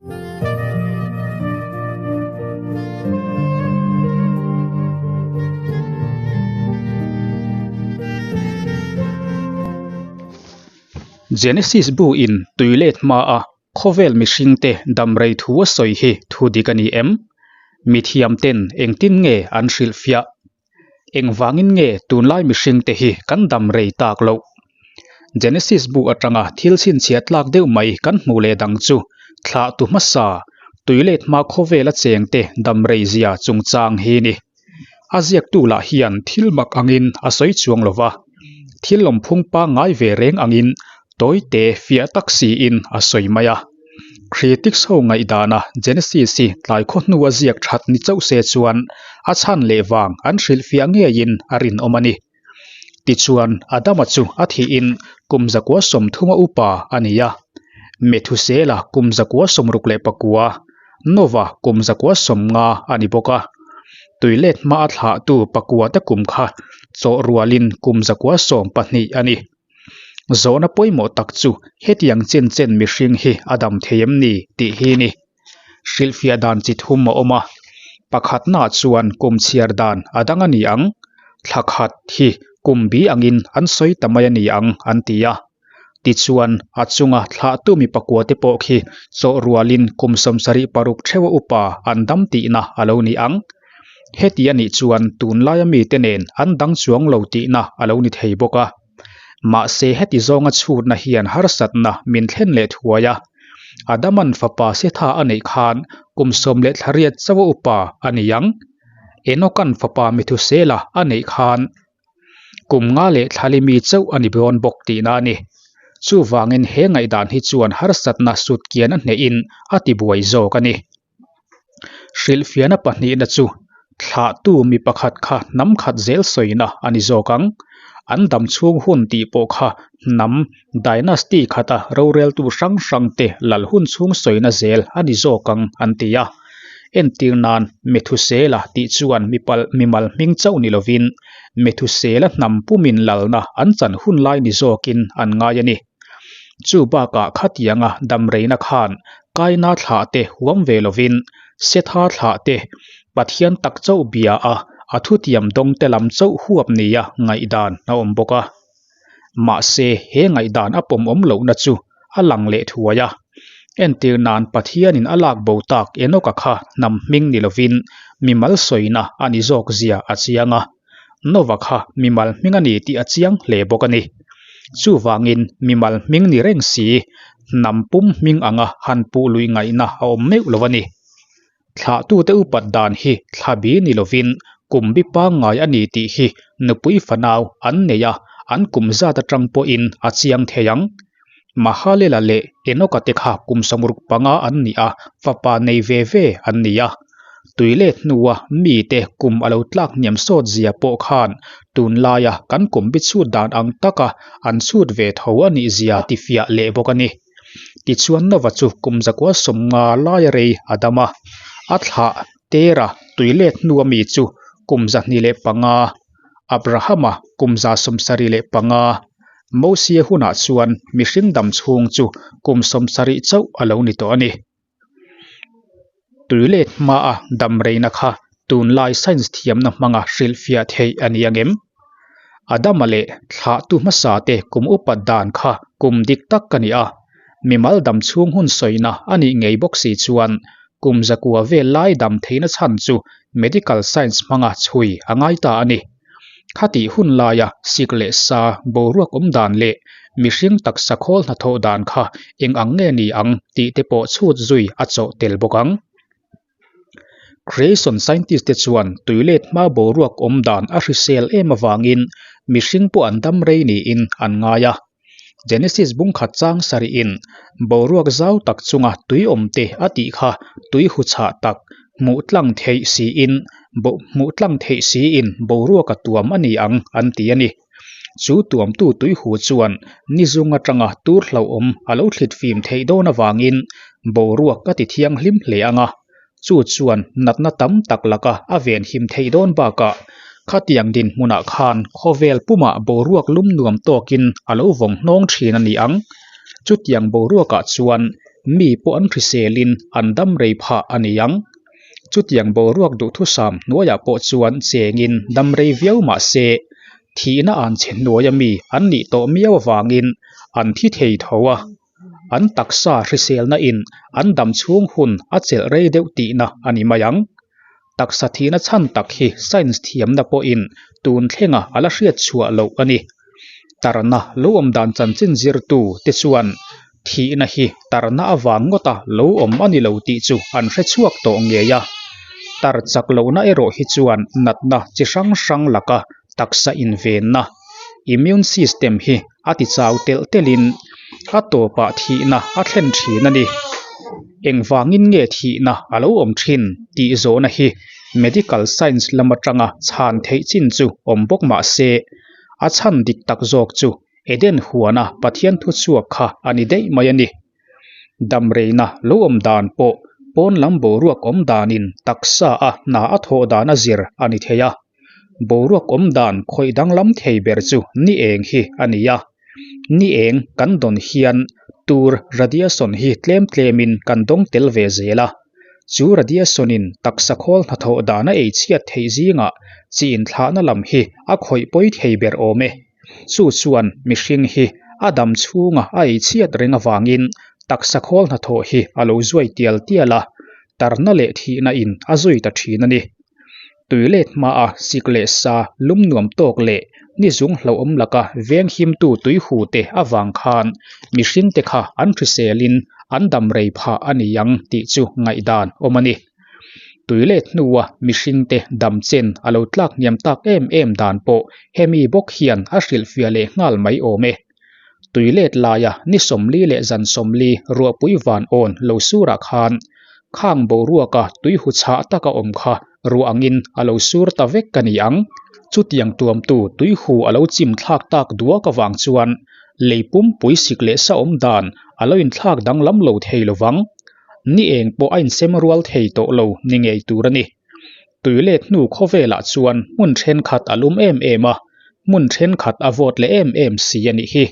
Genesis bu in tui let hma a khawvel mihring te damrei thu a sawi hi thu dik a ni em? Mithiam ten engtin nge an hrilhfiah? Engvangin nge tunlai mihringte hi kan dam rei tak loh? Genesis bu atanga thil chhinchhiah tlak deuh mai kan hmuh leh dang chu thlahtu hmasa, tuilet hma khawvela chengte dam rei zia chungchang hi ni. A ziaktu lah hian thil mak angin a sawi chuang lo va, thil lawmphung pangngai ve reng angin Tawite fiah tak siin a sawi mai a. Critics ho ngaihdana Genesis hi tlai khaw hnu a ziak that ni chauh se chuan a chhan leh vang an hrilhfiah ngeiin a rinawm a ni. Tichuan Adama chu a thihin kum zakua sawmthuma upa a ni a, Methusela kum zakua sawmruk leh pakua, Nova kum zakua sawmnga a ni bawk a. Tuilet hma a thlahtu pakua te kum kha chawh rualin kum zakua sawmpahnih a ni. Zawhna pawimawh tak chu hetiang chen chen mihring hi a dam thei em ni tih hi ni. Hrilhfiah dan chi thum a awm a, pakhatnaah chuan kum chhiar dan a dang a ni ang, thla khat hi kum bi angin an sawi ta mai a ni ang an ti a. Tichuan a chunga thlahtu mi pakua te pawh khi chawh rualin kum 76 theuha upa an dam tihna a lo ni ang. Heti a nih chuan tunlaia mite nen an dang chuang lo tihna a lo ni thei bawk a. Mahse heti zawnga chhutna hian harsatna min thlen leh thuai a. Adaman fapa Setha a neih khan kum 18 chauha upa a ni ang. Enokan fapa Methusela a neih khan kum nga leh thlali mi chauh a ni dawn bawk tihna a ni. Chuvangin he ngaihdan hi chuan harsatna sutkian a hnehin a tibuai zawk a ni. Hrilhfiahna pahnihna chu thlahtu mi pakhat kha hnam khat zel sawina a ni zawk ang. An dam chhung hun tih pawh kha hnam dynasty khata roreltu hrang hrangte lal hun chhung sawina zel a ni zawk ang an ti a. Entir nan Methusela tih chuan mimal hming chauh ni lovin Methusela hnam pumin lalna an chan hun lai ni zawkin an ngai a ni. Chu bakah khatianga damreina khan Kaina thlah te huam ve lovin Setha thlah te Pathian tak chauh bia a, a thutiam dawng te lam chauh huap nia ngaihdan a awm bawk a. Mahse he ngaihdan a pawmawm lohna chu a lang leh thuai a. Entir nan Pathianin a lak bo tak Enoka kha hnam hming ni lovin mimal sawina a ni zawk zia a chiang a. Nova kha mimal hming a ni tih a chiang hle bawk a ni. Chuvangin mimal hming ni reng si, hnam pum hming anga han puh lui ngaihna a awm meuh lo a ni. Thlahtute upat dan hi thlabi ni lovin kum bi pangngai a ni tih hi nupui fanau an nei a, an kum zat atang pawhin a chiang thei ang. Mahalela leh Enoka te kha kum 65 an ni a, fapa nei ve ve an ni a. Tuilet hnua mite kum a lo tlak hniam sawt zia pawh khan tunlaia kan kum bi chhut dan ang taka an chhut ve tho a nih zia tifiah leh bawk a ni. Tichuan Nova chu kum 150 laia rei a dam a, a thlah Tera tuilet hnua mi chu kum 205, Abrahama kum 75, Mosia hunah chuan mihring dam chhung chu kum 70 chauh a lo ni tawh a ni. Tuilet hmaa dam reina kha tunlai science thiamna hmanga hrilhfiah theih a ni angem? Adama leh thlahtu hmasa te kum upat dan kha kum dik tak a ni a, mimal dam chhung hun sawina a nih ngei bawk si chuan kum zakua vel lai dam theihna chhan chu medical science hmanga chhui a ngai ta a ni. Khatih hun laia sik leh sa boruak awm dan leh mihring taksa khawl hnathawh dan kha eng ang nge ni ang tih te pawh chhut zui a chawh tel bawk ang. Creation scientist te chuan tuilet hma boruak awm dan a hrisel em avangin mihring pawh an dam rei niin an ngai a. Genesis bung khat chang sarihin boruak zau tak chunga tui awm te a tih kha tui hu chhah tak hmuh tlang theih siin hmuh tlang theih siin boruak a tuam a ni ang an ti a ni. Chu tuamtu tui hu chuan ni zung atanga tur hlauhawm a lo thlit fim theih dawn avangin boruak a ti thianghlim hle ang a. Chu chuan natna tam tak laka a venhim theih dawn bakah khatiang dinhmunah khan khawvel pumah boruak lum nuam tawkin a lo vawng hnawng thin a ni ang. Chutiang boruakah chuan Mi pawh an hriselin an dam rei phah a ni ang. Chutiang boruak duhthusam hnuaiah pawh chuan chengin dam rei viau mah se, thihna an chhe hnuaia mi an nih tawh miau avangin an thi thei tho a. An taksa hriselna in an dam chhung hun a chelh rei deuh tihna a ni mai ang. Taksa thihna chhan tak hi science thiamna pawhin tun thlenga a la hriat chhuah loh a ni. Tarna lo awm dan chanchin zirtu te chuan thihna hi tarna avang ngawta lo awm a ni lo tih chu an hre chhuak tawh ngei a. Tar chak lohna erawh hi chuan natna chi hrang hrang laka taksa invenna, immune system, hi a ti chau telh telhin a tawpah thihna a thlen thin a ni. Engvangin nge thihna a lo awm thin tih zawhna hi medical science lam atanga chhan theih chin chu awm bawk mah se, a chhan dik tak zawk chu Eden huana Pathian thuchhuak kha a ni daih mai a ni. Damreina lo awm dan pawh pawn lam boruak awm danin taksa a hna a thawh dan a zir a ni thei a. Boruak awm dan khawih danglam thei ber chu ni eng hi a ni a. Ni eng kan dawn hian tur radiation hi tlem tlemin kan dawng tel ve zel a. Chu radiation in taksa khawl hnathawh dan a ei chhiat theih zingah chi inthlahna lam hi a khawih pawi thei ber awm e. Chu chuan mihring hi a dam chhunga a ei chhiat reng avangin taksa khawl hnathawh hi a lo zuai tial tial a, tarna leh thihna in a zui ta thin a ni. Tui let hmaa sik leh sa lum nuam tawk leh ni zung hlauhawm laka veng himtu tui hu te avang khan mihring te kha an hriselin an dam rei phah a ni ang tih chu ngaihdan awm a ni. Tui let hnua mihringte dam chen a lo tlak hniam tak em em dan pawh hemi bawk hian a hrilhfiah leh nghal mai awm e. Tui let laia ni 40 leh zan 40 ruahpui van awn lo surah khan khang boruaka tui hu chhah taka awm kha ruah angin a lo sur ta vek a ni ang. Chutiang tuamtu tui hu a lo chim thlak tak duak avang chuan lei pumpui sik leh sa awm dan a lo inthlak danglam lo thei lovang. Ni eng pawh a insem rual thei tawh lo ni ngei tur a ni. Tui let hnu khawvelah chuan hmun thenkhat a lum em em a, hmun thenkhat a vawt leh em em si a nih hi.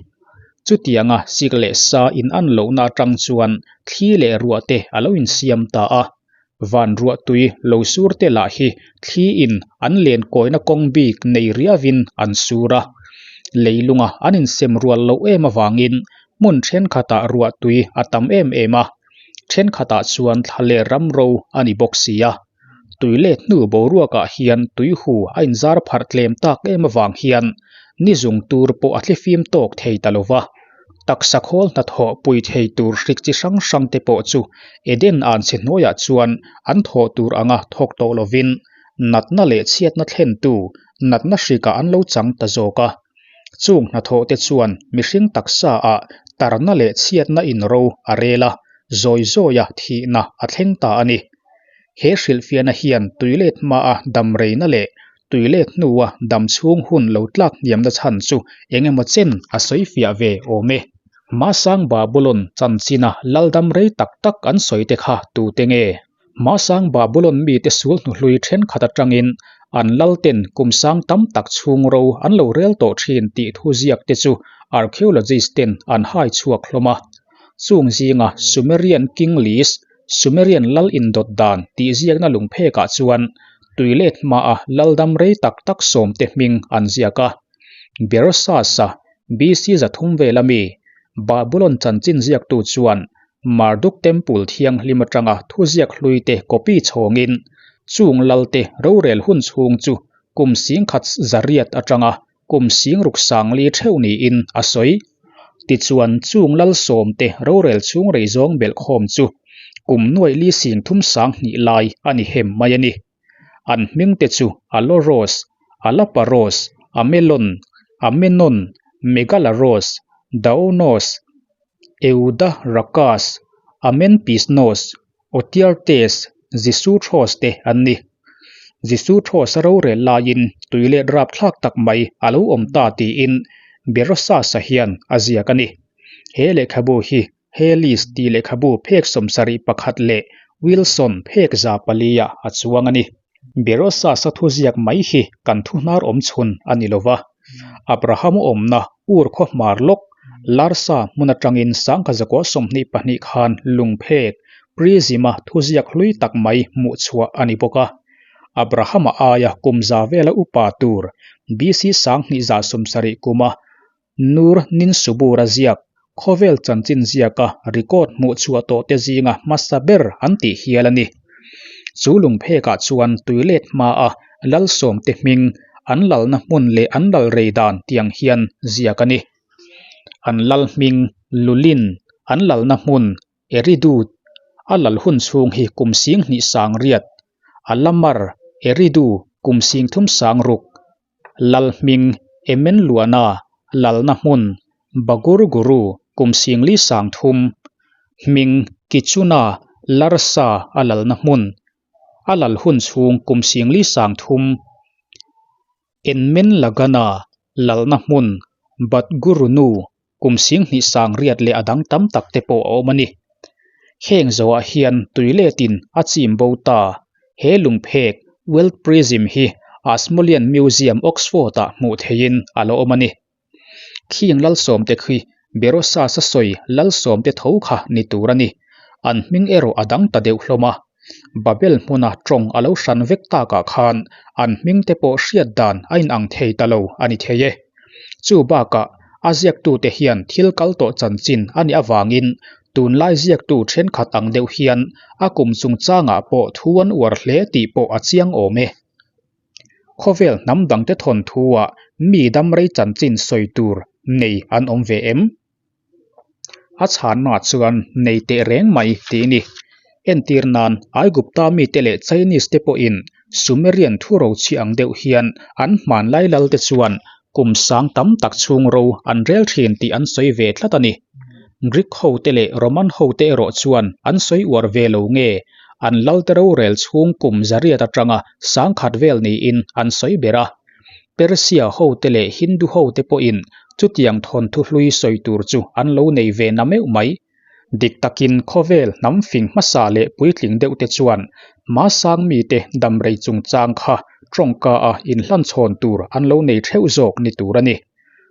Chutianga sik leh sa in an lohna atang chuan thli leh ruah te a lo insiam ta a. Van ruah tui lo sur te lah hi thli in an len kawina kawng bik nei riavin an sur a. Leilunga an insem rual loh em avangin Hmun thenkhatah ruah tui a tam em em a, thenkhatah chuan thla leh ram ro a ni bawk si a. Tui let hnu boruakah hian tui hu a inzar pharh tlem tak em avang hian ni zung tur pawh a thlifim tawk thei ta lo va. Taksa khawl hnathawh pui thei tur hrik chi hrang hrang te pawh chu Eden anchhe hnuaiah chuan an thawh tur anga thawk tawh lovin natna leh chhiatna thlentu natna hrikah an lo chang ta zawk a. Chung hnathawh te chuan mihring taksa ah tarna leh chhiatna in ro a rel a, zawi zawia thihna a thleng ta a ni. He hrilhfiahna hian tuilet hmaa damreina leh tuilet hnua dam chhung hun lo tlak hniamna chhan chu eng emaw chen a sawifiah ve awm e. Hmasang Babulon chanchina laldam rei tak tak an sawi te kha tute nge? Hmasang Babulon mite sul hnuhlui thenkhat atangin an lalten kum sang tam tak chhung ro an lo rel tawh thin tih thu ziak te chu archaeologist ten an hai chhuak hlawm a. Chung zinga Sumerian King List, Sumerian lal indawt dan tih ziakna lungphekah chuan tuilet hmaa laldam rei tak tak sawmte hming an ziak a. Berossus-a BC 300 vela mi Babulon chanchin ziaktu chuan Marduk Temple thianghlim atanga thuziak hluite copy chhawngin chung lalte rorel hun chhung chu kum singkhat zariat atanga kum singruk sangli theuh niin a sawi. Tichuan chung lal sawmte rorel chhung rei zawng belhkhawm chu kum nuaih li singthum sanghnih lai a ni hem mai a ni. An hmingte chu Aloros, Alaparos, Amelon, Amenon, Megalaros, Daonos, Eudarakas, Amenpisnos, Otiartes, Zisuthros te an ni. Zisuthros a rorel laiin tuilet rapthlak tak mai a lo awm ta tiin Berossus-a hian a ziak a ni. He lehkhabu hi He list tih lehkhabu phek 71 leh Wilson phek 400-ah a chuang a ni. Berossus-a thuziak mai hi kan thu hnar awm chhun a ni lo va. Abraham-a awmna Ur khaw hmar lawk Larsa hmun atangin 1922 khan lungphek, Prism-a thuziak hlui tak mai hmuh chhuah a ni bawk a. Abrahama aia kum za vela upa tur BC 2170 kuma Nur Ninsubur-a ziak, khawvel chanchin ziaka record hmuh chhuah tawhte zinga hmasa ber an tih hial a ni. Chu lungphekah chuan tuilet hmaa Lalsawmte hming, an lalna hmun leh an lal rei dan tiang hian ziak a ni. An lal hming, Lulin, an lalna hmun, Eridu, a lal hun chhung hi kum 20 sangriat, Alamar, Eridu, kum 30 sangruk, Lalhming, Emenluana, lalna hmun, Bagurguru, kum 40 30, hming, Kichuna, Larsa, a lalna hmun, a lal hun chhung kum 40 30, Enmenlagana, lalna hmun, Badgurunu, kum 20 sangriat leh a dang tam tak te pawh a awm a ni. Heng zoah hian tuiletin a chim bo ta. He lungphek, Wealth Prism, hi Ashmolean Museum, Oxford-ah hmuh theihin a la awm a ni. Khing Lalsawmte khi Berossus a sawi Lalsawmte tho kha ni tur a ni. An hming erawh a dang ta deuh hlawm a. Babel hmuna tawng a lo hran vek takah khan an hming te pawh hriat dan a inang thei ta lo a ni thei e. Chu bakah a ziaktute hian thil kal tawh chanchin a nih avangin tunlai ziaktu thenkhat ang deuh hian a kum chungchangah pawh thu an uar hle tih pawh a chiang awm e. Khawvel hnam dangte thawnthu-ah mi damrei chanchin sawi tur nei an awm ve em? A chhanna chuan nei teh reng mai tih a ni. Entir nan Aigupta mite leh Chinese te pawhin Sumerian thu rochhi ang deuh hian an hmanlai lal te chuan kum sang tam tak chhung ro an rel thin tih an sawi ve tlat a ni. Greek ho te leh Roman ho te erawh chuan an sawi uar ve lo nge an lal te rorel chhung kum zariat atanga sangkhat vel niin an sawi ber a. Persia hote leh Hindu hote pawhin chutiang thawnthu hlui sawi tur chu an lo nei ve na meuh mai. Dik takin khawvel hnam fing hmasa leh puitling deuhte chuan hmasang mite damrei chungchang kha tawngka a inhlanchhawn tur an lo nei theuh zawk ni tur a ni.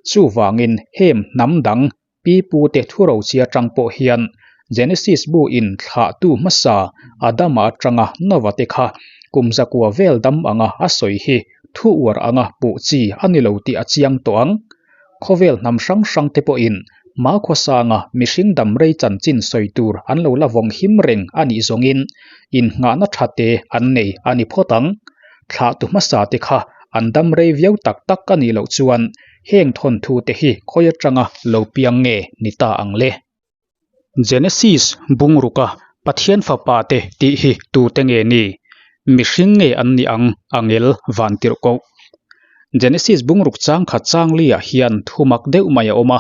Chuvangin hem hnam dang Pi pute thurochi atang pawh hian Genesis bu in thlahtu hmasa Adama atanga Nova te kha kum zakua vel dam anga a sawi hi thu uar anga puh chi a ni lo tih a chiang tawh ang. Khawvel hnam hrang hrang te pawhin hmakhawsanga mihring dam rei chanchin sawi tur an lo la vawng him reng a nih zawngin innghahna tha te an nei a ni phawt ang. Thlahtu hmasa te kha an dam rei viau tak tak a nih loh chuan Heng thawnthu te hi khawi atanga lo piang nge ni ta ang le? Genesis bungruka Pathian fapa te tih hi tute nge ni? Mihring nge an nih ang angel van tirh koh? Genesis bungruk chang khat chang liah hian thu mak deuh mai a awm a.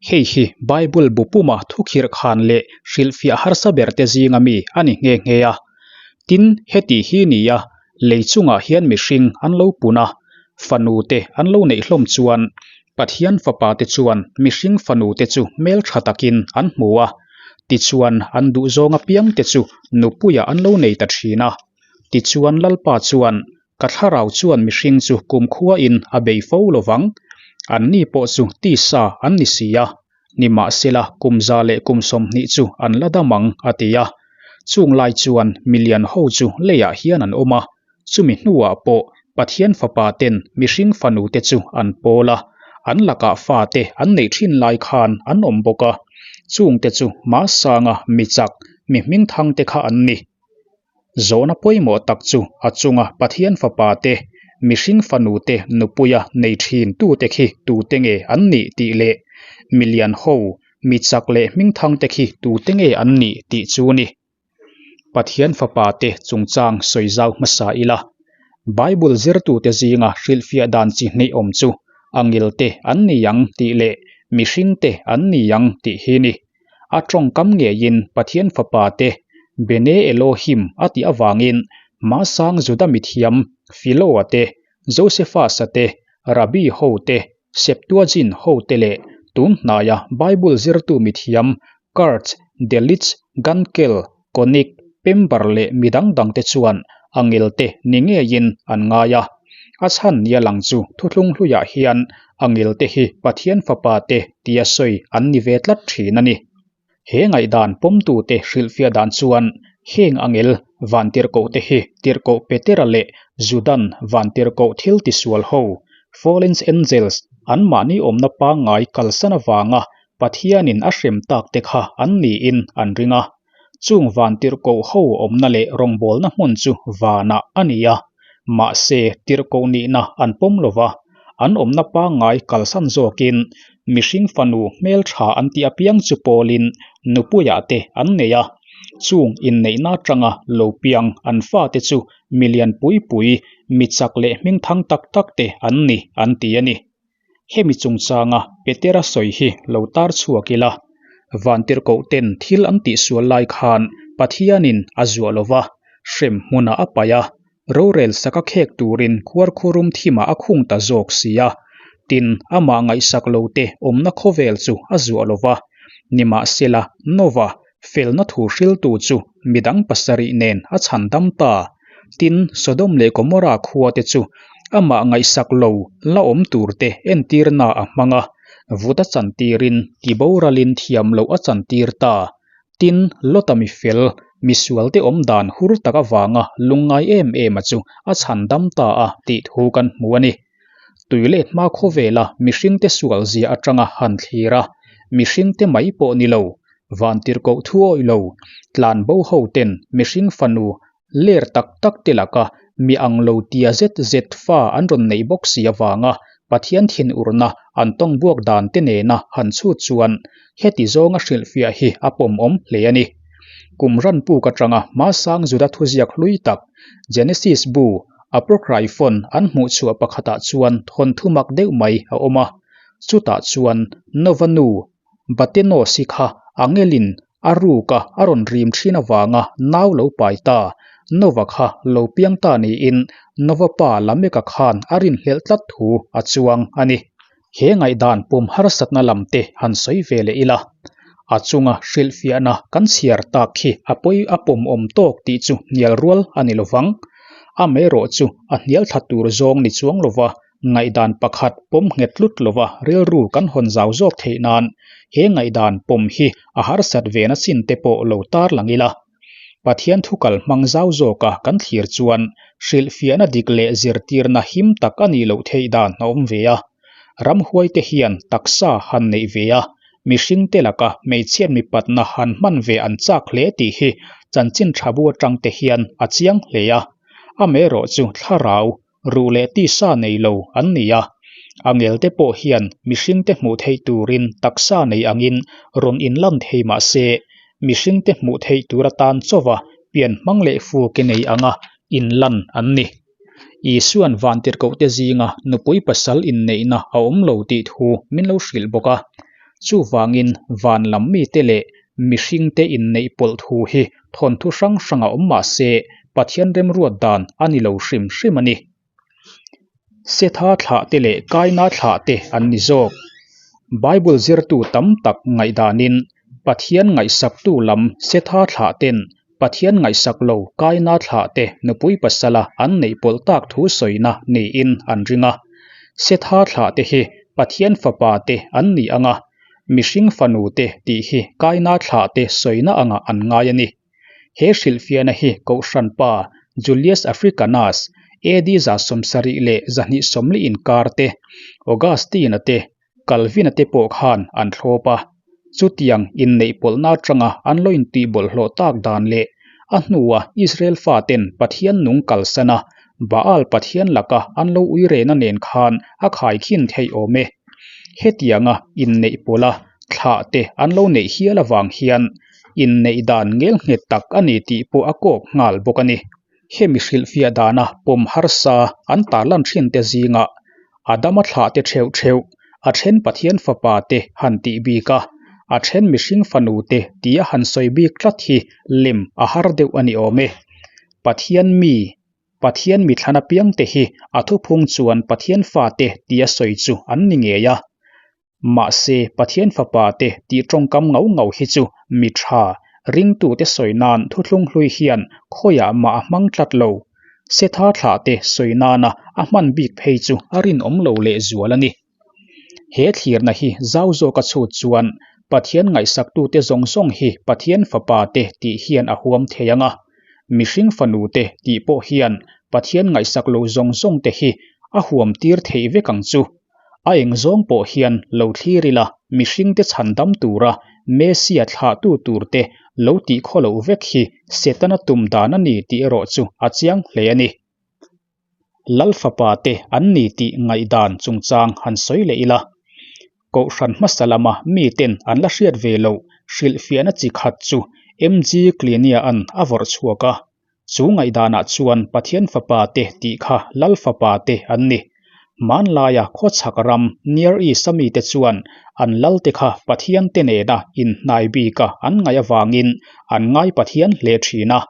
Hei hi Bible bu puma thukhirh khan leh hrilhfiah harsa ber te zinga mi a ni nghe nghe a. Tin, heti hi nia Lei chungah hian mihring an lo pun a, fanu te an lo neih hlawm chuan Pathian fapa te chuan mihring fanu te chu hmeltha takin an hmu a, tichuan an duhzawng apiang te chu nupuiah an lo nei ta thin a. Tichuan Lalpa chuan, Ka thlarau chuan mihring chu kumkhuain a bei fo lovang, anni pawh chu tisa an ni si a, Nimahsela, kum za leh kum 20 chu an la dam ang, a ti a. Chung lai chuan milian ho chu leiah hian an awm a, chumi hnuah pawh Pathian fapa ten mihring fanu te chu an pawl a, an lakah fate an neih thin lai khan an awm bawk a. Chungte chu hmasanga mi chak, mi hmingthang te kha an ni. Zawhna pawimawh tak chu a chunga Pathian fapa te, mihring fanu te nupuia nei thin tute khi tute nge an nih tih leh milian ho, mi chak leh hmingthang te khi tute nge an nih tih chu ni. Pathian fapa te chungchang sawi zau hmasa ila, Bible zirtute zinga hrilhfiah dan chi hnih awm chu angel te an ni ang tih leh mihring te an ni ang tih hi ni. A tawngkam ngeiin Pathian fapa te Bene Elohim a tih avangin hmasang Juda mithiam Philo-a te, Josephus-a te, Rabbi ho te, Septuagint ho te leh tun hnaia Bible zirtu mithiam Kurtz, Delitzsch, Gunkel, Koenig, Pember leh midang dangte chuan angel te ni ngeiin an ngai a. A chhan nia lang chu thuthlung hluiah hian Angelte hi Pathian fapate tia sawi an ni ve tlat thin a ni. He ngaihdan pawmtute hrilhfiah dan chuan heng angel vantirhkohte hi tirhkoh Petera leh Judan vantirhkoh thil tisual ho, fallen angels, anmahni awmna pangngai kalsan avanga Pathianin a hrem takte kha an niin an ring a. Chung vantirhkoh ho awmna leh rawngbawlna hmun chu vanah a ni a, mahse tirhkoh nihna an pawm lo va, an awmna pangngai kalsan zawkin mihring fanu hmeltha an tih apiang chu pawlin nupuiah te an nei a, chung inneihna atanga lo piang an fate chu milian pui pui, mi chak leh hmingthang tak tak te an ni an ti a ni. Hemi chungchanga Petera sawi hi lo tar chhuak ila, Vantirhkoh ten thil an tihsual lai khan Pathianin a zuah lo va, hrem hmunah a paih a, rorel saka khek turin khuarkhurum thimah a khung ta zawk si a. Tin, amah ngaihsak lote awmna khawvel chu a zuah lo va. Nimahsela, Nova, felna thu hriltu chu midang pasarih nen a chhandam ta. Tin, Sodom leh Gomorra khuate chu amah ngaihsak lo la awm turte entirna a hmang a, vut a chantirin tiboralin thiam loh a chantir ta. Tin, Lota mi fel, misualte awm dan hur tak avanga lungngai em em a chu a chhandam ta a tih thu kan hmu a ni. Tui let hma khawvela mihringte sual zia atanga han thlir a, mihringte mai pawh ni lo, vantirhkoh thu awih lo, tlanbo ho ten mihring fanu ler tak tak te laka mi ang lo tia zet zet fa an rawn neih bawk si avanga Pathian thinurna an tawng buak dan te nena han chhut chuan heti zawnga hrilhfiah hi a pawmawm hle a ni. Kum ran puk atanga hmasang Juda thuziak hlui tak Genesis bu Apocryphon an hmuhchhuah pakhatah chuan thawnthu mak deuh mai a awm a, chutah chuan Nova nu Batenos-i kha angelin a ruka a rawn rim thin avanga nau lo pai ta, Nova kha lo piang ta niin Nova pa Lameka khan a rinhlelh tlat thu a chuang a ni. He ngaihdan pum harsatna lam te han sawi ve leh ila, a chunga hrilhfiahna kan chhiar tak khi a pawi a pawmawm tawk tih chu hnial rual a ni lovang. Amaherawh chu a hnial thla tur zawng ni chuang lova ngaihdan pakhat pawm nghet tlut lova rilru kan hawn zau zawk theih nan he ngaihdan pawm hi a harsat ve na chin te pawh lo tar lang ila. Pathian thu kal hmang zau zawka kan thlir chuan hrilhfiahna dik leh zirtirna him tak a nih loh theih dan a awm ve a. Ramhuaite hian taksa han neih ve a, mihringte laka hmeichhiat mipatna han hman ve an chak hle tih hi chanchin tha bu atangte hian a chiang hle a. Amaherawhchu thlarau Ruh leh tisa nei lo an ni a, angelte pawh hian mihringte hmuh theih turin taksa nei angin rawn inlan thei mah se, mihringte hmuh theih tur atan chauva pian hmang leh fu ke nei anga inlan an ni. Isua'n vantirhkohte zinga nupui pasal inneihna a awm lo tih thu min lo hrilh bawk a. Chuvangin van lam mite leh mihringte inneih pawlh thu hi thawnthu hrang hrang a awm mah se Pathian remruat dan a ni lo hrim hrim a ni. Setha thlah te leh Kaina thlah te an ni zawk. Bible zirtu tam tak ngaihdanin Pathian ngaihsaktu lam Setha thlah ten Pathian ngaihsak lo Kaina thlah te nupui pasala an neih pawlh tak thu sawina niin an ring a. Setha thlah te hi Pathian fapa te an ni ang a, mihring fanu te tih hi Kaina thlah te sawina angah an ngai a ni. He hrilhfiahna hi Kohhran pa Julius Africanus, AD 720 inkar te, Augustine-a te, Calvin-a te pawh khan an thlawp a. Chutiang inneih pawlhna atanga an lo intih bawlhhlawh tak dan leh a hnua Israel faten Pathian nung kalsana Baal Pathian laka an lo uirena nen khan a khaikhin theih awm e. Hetianga inneih pawlha thlah te an lo neih hial avang hian inneih dan ngel nghet tak a ni tih pawh a kawk nghal bawk a ni. Hemi hrilhfiah dana pawm harsa an tarlan thin te zingah Adama thlah te theuh theuh, a then Pathian fapa te han tih bik a, a then mihring fanu te tia han sawi bik tlat hi lem a har deuh a ni awm e. Pathian mi, Pathian mi thlan apiang te hi a thuphung chuan Pathian fate tia sawi chu an ni ngei a. Mahse, Pathian Fapa te tih tawngkam ngau ngau hi chu mi tha, ringtute sawi nan thuthlung hlui hian khawiah mah a hmang tlat lo. Setha thlah te sawi nana a hman bik phei chu a rinawm lo lehzual a ni. He thlirna hi zau zawka chhut chuan Pathian ngaihsaktute zawng zawng hi Pathian fapa te tih hian a huam thei ang a. Mihring fanu te tih pawh hian Pathian ngaihsak lo zawng zawng te hi a huam tir theih vek ang chu. A eng zawng pawh hian lo thlir ila mihringte chhan dam tura Messia thlahtu tur te lo tih khaw loh vek hi Setana tum dan a ni tih erawh chu a chiang hle a ni. Lal fapa te an ni tih ngaihdan chungchang han sawi leh ila, Kohhran hmasa lama miten an la hriat ve loh hrilhfiahna chi khat chu MG Clinia-a'n a vawrh chhuak a. Chu ngaihdanah chuan Pathian fapa te tih kha Lal fapa te an ni. Hmanlaia khawchhak ram Near East-a mite chuan an lalte kha Pathian te nena inhnai bika an ngaih avangin an ngai Pathian hle thin a.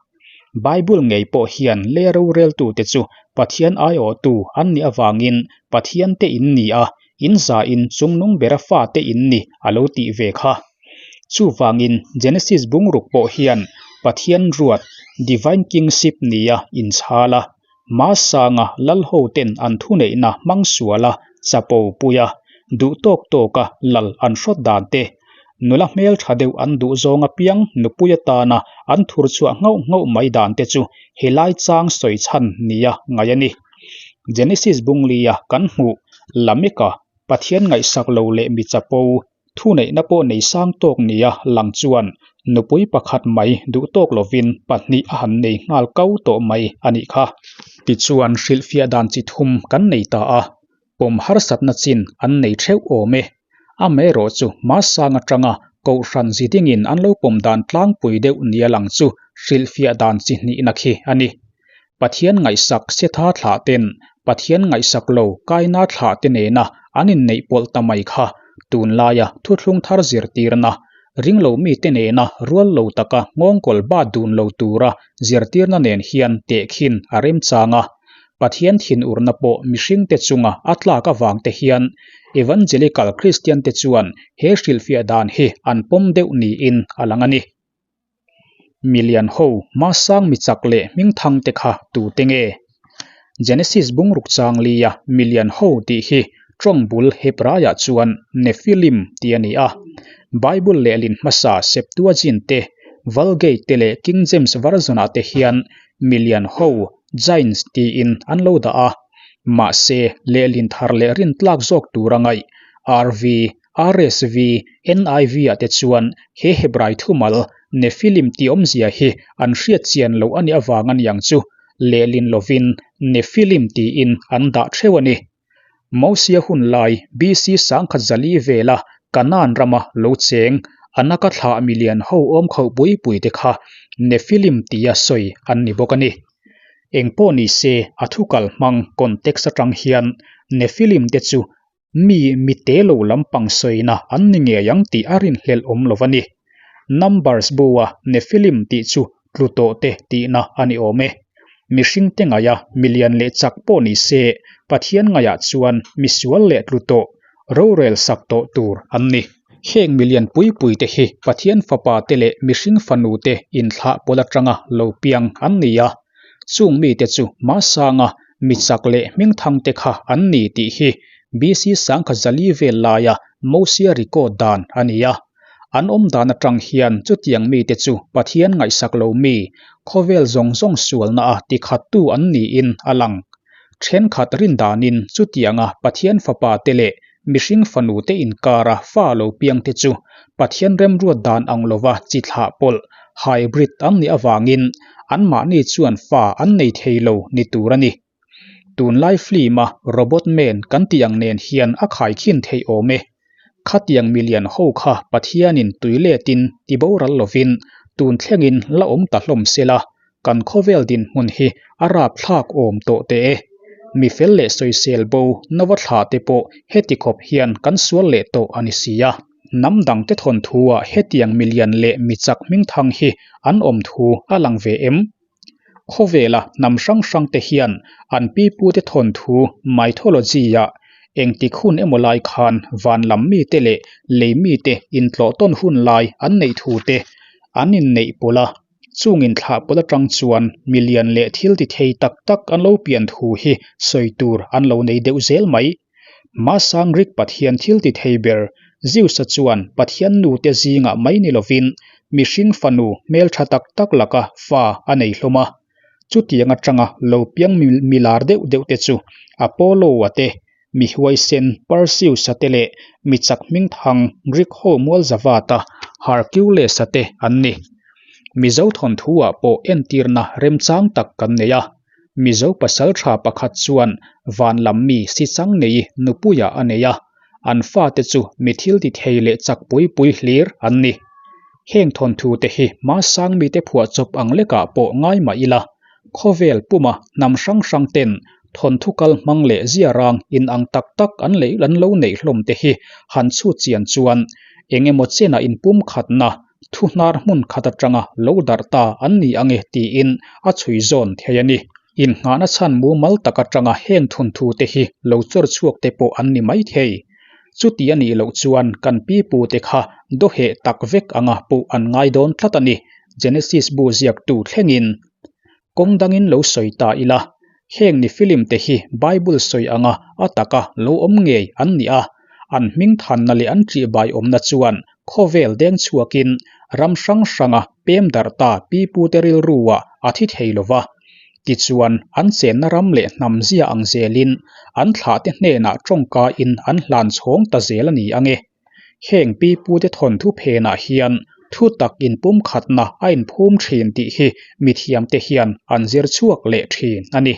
Bible ngei pawh hian le roreltute chu Pathian aiawhtu an nih avangin Pathian te in ni a, in zain chungnung bera fate in ni a lo tih ve kha. Chuvangin Genesis bungruk pawh hian Pathian ruat, Divine Kingship, nia inchhal a, Hmasanga lalhoten an thuneihna hmang suala chapo puia duh tawk tawka lal an hrawt dan te, nula hmeltha deuh an duh zawng apiang nupui atana an thur chhuah nghauh nghauh mai dan te chu helai chang sawi chhan nia ngaih a ni. Genesis bunglia kan hmuh Lameka Pathian ngaihsak lo leh mi chapo Thuneihna pawh nei sang tawk nia lang chuan nupui pakhat mai duh tawk lovin pahnih a han nei nghal kau tawh mai a nih kha. Tichuan hrilhfiah dan chi thum kan nei ta a, pawm harsatna chin an nei theuh awm e. Amaherawhchu hmasang atanga Kohhran zidingin an lo pawm dan tlangpui deuh nia lang chu hrilhfiah dan chi hnihna khi a ni. Pathian ngaihsak Setha thlah ten Pathian ngaihsak lo Kaina thlah te nena an inneih pawlh ta mai kha tunlaia thuthlung thar zirtirna, ringlo mite nena rual lo taka nghawngkawl bat dun lo tura zirtirna nen hian tehkhin a remchang a. Pathian thinurna pawh mihringte chunga a tlak avang te hian Evangelical Christian te chuan he hrilhfiah dan hi an pawm deuh niin a lang a ni. Milian ho hmasang mi chak leh hmingthang te kha tute nge? Genesis bungruk chang lia milian ho tih hi tawng bul Hebraiah chuan Nephilim tih a ni a. Bible lehlin hmasa Septuagint te, Vulgate te leh King James Version-ah te hian milian ho, giants, tiin an lo dah a. Mahse, lehlin thar leh rintlak zawk tura ngaih, RV, RSV, NIV ah te chuan he Hebrai thumal Nephilim tih awmzia hi an hriat chian loh a nih avang a niang chu lehlin lovin Nephilim tiin an dah theuh a ni. Mosia hun lai BC sangkhat zali vela Kanaan rama lo cheng Anaka thlah milian ho awm khauh pui pui te kha Nephilim tia sawi an ni bawk a ni. Engpawh ni se a thukal hmang context atang hian Nephilim te chu Mi mite lo lampang sawina an ni ngei ang tih a rinhlelh awm lo a ni. Numbers bu-a Nephilim tih chu tlu tawh te tihna a ni awm e. Mihringte ngaia milian leh chak pawh ni se, Pathian ngaiah chuan misual leh tlu tawh, rorel sak tawh tur an ni. Heng milian pui pui te hi Pathian fapa te leh mihring fanu te inthlah pawl atanga lo piang an ni a. Chung mite chu hmasanga mi chak leh hmingthang te kha an ni tih hi BC sangkhat zali vel laia Mosia record dan a ni a. An awm dan atang hian chutiang mite chu Pathian ngaihsak lo mi, khawvel zawng zawng sualna a tikhattu an niin a lang. Thenkhat rin danin chutianga Pathian fapa te leh mihring fanu te inkara fa lo piang te chu Pathian remruat dan ang lova chi thlah pawlh, hybrid, an nih avangin anmahni chuan fa an nei thei lo ni tur a ni. Tunlai film-a Robot Man kan tih ang nen hian a khaikhin theih awm e. Khatiang milian ho kha Pathianin tui letin ti boral lovin tun thlengin la awm ta hlawm sela, Kan khawvel dinhmun hi a rapthlak awm tawh teh e. Mi fel leh sawisel bo nova thlah te pawh heti khawp hian kan sual leh tawh a ni si a. Hnam dangte thawnthu ah hetiang milian leh mi chak hmingthang hi an awm thu a lang ve em? Khawvela hnam hrang hrang te hian an pipute thawnthu mythology ah engtik hun emaw lai khan van lam mite leh lei mite intlawh tawn hun lai an neih thu te an inneih pawlh a. Chung inthlah pawlh atang chuan milian leh thil ti thei tak tak an lo pian thu hi sawi tur an lo nei deuh zel mai. Hmasang Greek pathian thil ti thei ber Zeus-a chuan pathian nute zingah mai ni lovin mihring fanu hmeltha tak tak laka fa a nei hlawm a. Chutiang atanga lo piang milar deuh deuh te chu Apollo-a te, mi huaisen Perseus-a te leh mi chak hmingthang Greek ho mualzavata Hercules-a te an ni. Mizo thawnthu-ah pawh entirna remchang tak kan nei a. Mizo pasaltha pakhat chuan van lam mi si chang nei nupuiah a nei a, an fate chu mi thil ti thei leh chak pui pui hlir an ni. Heng thawnthu te hi hmasang mite phuahchawp ang lekah pawh ngai mah ila, khawvel puma hnam hrang hrang ten thawnthu kal hmang leh ziarang inang tak tak an leh an lo neih hlawm te hi han chhut chian chuan eng emaw chenah inpumkhatna thu hnar hmun khat atanga lo darh ta an ni ang e tiin a chhui zawn thei a ni. Innghahna chhan mumal tak atanga heng thunthu te hi lo chawr chhuak te pawh an ni mai thei. Chuti a nih loh chuan kan pipu te kha dawheh tak vek anga puh an ngai dawn tlat a ni, Genesis bu ziaktu thlengin. Kawng dangin lo sawi ta ila, heng ni film te hi Bible sawi anga a taka lo awm ngei an ni a, an hming thanna leh an ṭihbai awmna chuan khawvel deng chhuakin ram hrang hranga pem darh ta pipute rilruah a thi thei lo va. Tichuan, an chenna ram leh hnam zia ang zelin an thlahte hnenah tawngkain an hlan chhawng ta zel a ni ang e. Heng pipute thawnthu phenah hian thu tak inpumkhatna a inphum thin tih hi mithiamte hian an zir chhuak leh thin a ni.